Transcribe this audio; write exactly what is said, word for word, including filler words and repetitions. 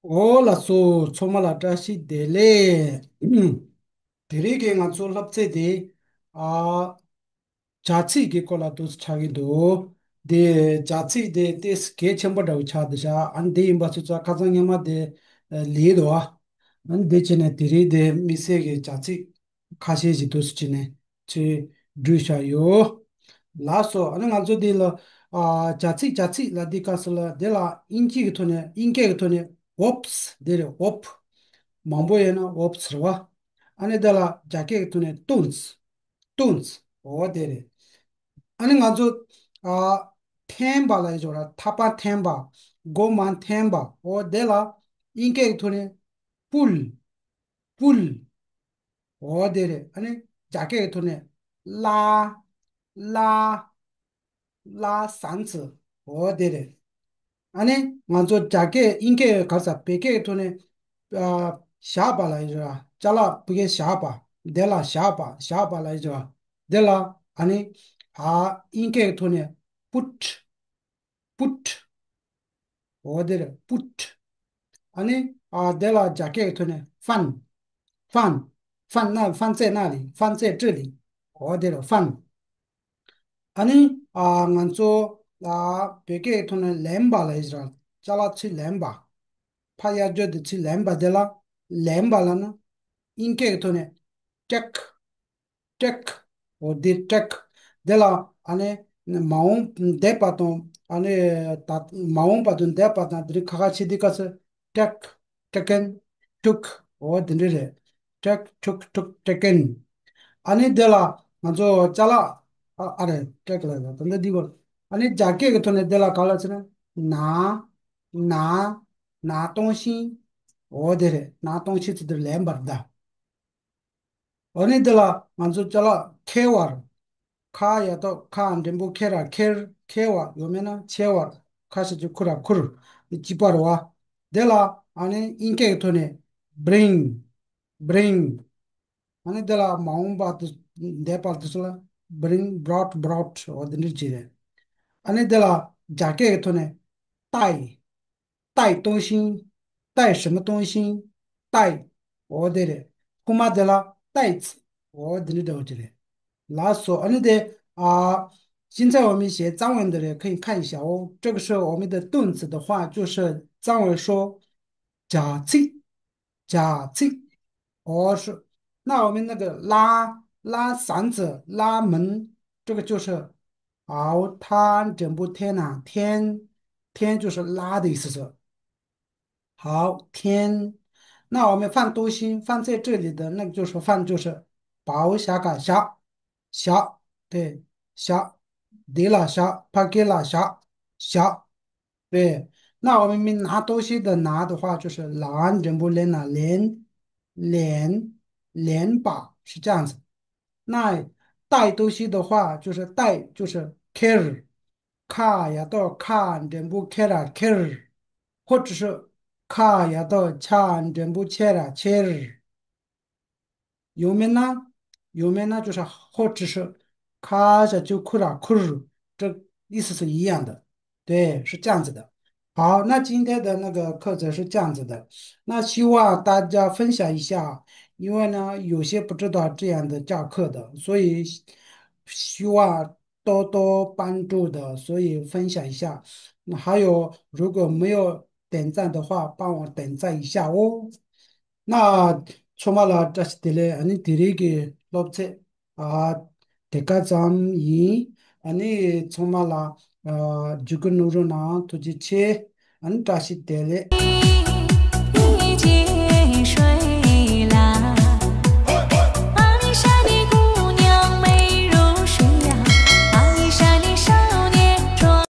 འོ་ལགས་སོ། ཚང་མ་ལ་བཀྲ་ཤིས་བདེ་ལེགས། དེ་རིང་གི་ང་ཚོ་སློབ་ཚན་དེ། ཨ། བྱ་ཚིག་གི་སྐོར་ལ་འདུག་སེ་ཆགས་ཀྱི་འདུག་དེ་བྱ་ཚིག་དེ་ཏོག་ཙམ་གལ་ཆེན་པོ་འདྲ་བོ་ཆགས་འདུག་ཤག་ཨ་ནི་དེ་ཡིན་པ་སོང་ཙང་ཁ་སང་སྔོན་མ་དེ་ལས་འདུག་ཨ་ནི་དེ་བྱས་ནས་དེ་རིང་དེ་དམིགས་བསལ་གྱི་བྱ་ཚིག་ཁ་ཤས་ཤིག་འདུག་སེ་བྱས་ནས་ཚུར་བསྒྲིགས་བཞག་ཡོད། ལགས་སོ། ཨ་ནི་ང་ཚོ་འདི་ལ། ཨ། བྱ་ཚིག་བྱ་ཚིག་ལབ་དུས་སྐབས་སུ་ལ་དེ་ལ་དབྱིན་ཇི་གི་ཐོག་ནས་དབྱིན་སྐད་ཀྱི་ཐོག་ནས་verbs དེ་རེད། verb མང་པོ་ཡོད་ན་verbs རེད་བ། ཨ་ནི་དེ་ལ་རྒྱ་སྐད་ཀྱི་ཐོག་ནས་tun tun འོ་དེ་རེད། ཨ་ནི་ང་ཚོ། ཨ། འཐེན་པ་ལབ་ཡ་ཅིག་ཡོད་ར། ཐག་པ་འཐེན་པ། སྒོ་མ་འཐེན་པ། འོ་དེ་ལ་དབྱིན་སྐད་ཀྱི་ཐོག་ནས་pull pull འོ་དེ་རེད། ཨ་ནི་རྒྱ་སྐད་ཀྱི་ཐོག་ནས་ལ་ལ་ལ་ཟན་ཙི། འོ་དེ་རེད། ཨ་ནི་ང་ཚོ་རྒྱ་སྐད་དབྱིན་སྐད་ག་རེ་ཟ། བོད་སྐད་ཀྱི་ཐོག་ནས། ཨ། བཞག་པ་ལབ་ཡ་ཅིག་ཡོད་ར། ཅ་ལག་ཕ་གིར་བཞག་པ། དེ་ལ་བཞག་པ། བཞག་པ་ལབ་ཡ་ཅིག་ཡོད་ར། དེ་ལ་ཨ་ནི། ཨ། དབྱིན་སྐད་ཀྱི་ཐོག་ནས་put put འོ་དེ་རེད། put ཨ་ནི། ཨ། དེ་ལ་རྒྱ་སྐད་ཀྱི་ཐོག་ནས་fan fan fan ན་fan ཙེ་ན་ལི། fan ཙེ་ཀྲི་ལི། འོ་དེ་རེད། fan ཨ་ནི། ཨ། ང་ཚོ། ཨ། བོད་སྐད་ཀྱི་ཐོག་ནས་ལེན་པ་ལབ་ཡ་ཅིག་ཡོད་ར། ཅ་ལག་ཚུར་ལེན་པ། ཕར་གཡར་རྒྱུ་དེ་ཚུར་ལེན་པ། དེ་ལ་ལེན་པ་ལབ་ན་དབྱིན་སྐད་ཀྱི་ཐོག་ནས་take take འོ་དེ་take དེ་ལ་ཨ་ནི་མ་འོངས་འདས་པ་དང་། ཨ་ནི་ད་མ་འོངས་པ་དང་འདས་པ་དང་དེ་རིང་ཁ་ཁ་ཕྱེ་དུས་སྐབས་སུ་take taken took འོ་དེ་འདྲ་རེད། take took took taken ཨ་ནི་དེ་ལ་ང་ཚོ་ཅ་ལག་ཨ་ཨ་རེད། take ལ་ད་འདི་འདི་བར། ཨ་ནི་རྒྱ་སྐད་ཀྱི་ཐོག་ནས་དེ་ལ་ག་ལབ་ཟེར་ན། ན་ན་ན་གཏོང་ཤིང་། འོ་དེ་རེད། ན་གཏོང་ཤིང་ཚུར་དེར་ལེན་པར་གདའ། འོ་ནི་དེ་ལ་ང་ཚོ་ཅ་ལག་ཁྱེར་བར། ཁ་ཡ་ཏོ་ཁ་འགྲེང་བུ་ཁེ་ར་ཁྱེར། ཁྱེར་བ་ཡོད་མེད་ན་ཁྱེར་བར། ཁ་ཞབས་ཀྱུ་ཁུ་ར་ཁུར། གཅིག་པ་རེད་བ། དེ་ལ་ཨ་ནི་དབྱིན་སྐད་ཀྱི་ཐོག་ནས་bring bring ཨ་ནི་དེ་ལ་མ་འོངས་པ་དེ་འདས་པ་དེ་ཚོ་ལ་bring brought brought འོ་དེ་འདྲ་ཅིག་རེད། ཨ་ནི་དེ་ལ་རྒྱ་སྐད་ཀྱི་ཐོག་ནས་带带东西带什么东西带འོ་དེ་རེད། ཁུག་མ་དེ་ལ带子འོ་དེ་འདྲ་འདྲ་བོ་ཅིག་རེད། ལགས་སོ། ཨ་ནི་དེ། ཨ། 现在我们学藏文的人可以看一下哦。这个是我们的动词的话，就是藏文说 假气，假气。哦，是。那我们那个拉，拉嗓子，拉门，这个就是 好，天，全部天啊，天，天就是拉的意思是。好，天。那我们放东西，放在这里的那个就是放，就是包下个下，下，对，下，对了，下，帕给了下，下。对，那我们拿东西的拿的话，就是 ལན་འགྲེང་བུ་ལེན་ན་ལེན། ལེན། ལེན་པ是这样子。那带东西的话，就是带就是 ཁྱེར། ཁ་ཡ་ཏོ་ཁ་འགྲེང་བུ་ཁེ་ར་ཁྱེར། 或者是 ཁ་ཡ་ཏོ་ཆ་འགྲེང་བུ་ཆེ་ར་ཁྱེར། 有没有呢？ 有没有呢？就是或者是 ཁ་ཞབས་ཀྱུ་ཁུ་ར་ཁུར། 这意思是一样的。对，是这样子的。好，那今天的那个课程是这样子的。那希望大家分享一下，因为呢，有些不知道这样的教课的，所以希望多多帮助的，所以分享一下。那还有，如果没有点赞的话，帮我点赞一下哦。 ན་ཚང་མ་ལ་བཀྲ་ཤིས་བདེ་ལེགས། ཨ་ནི་དེ་རིང་གི་སློབ་ཚན། ཨ། དེ་ག་ཙམ་ཡིན། ཨ་ནི་ཚང་མ་ལ། ཨ། བརྒྱུད་སྐུར་གནང་རོགས་གནང་། ཐུགས་རྗེ་ཆེ། ཨ་ནི་བཀྲ་ཤིས་བདེ་ལེགས།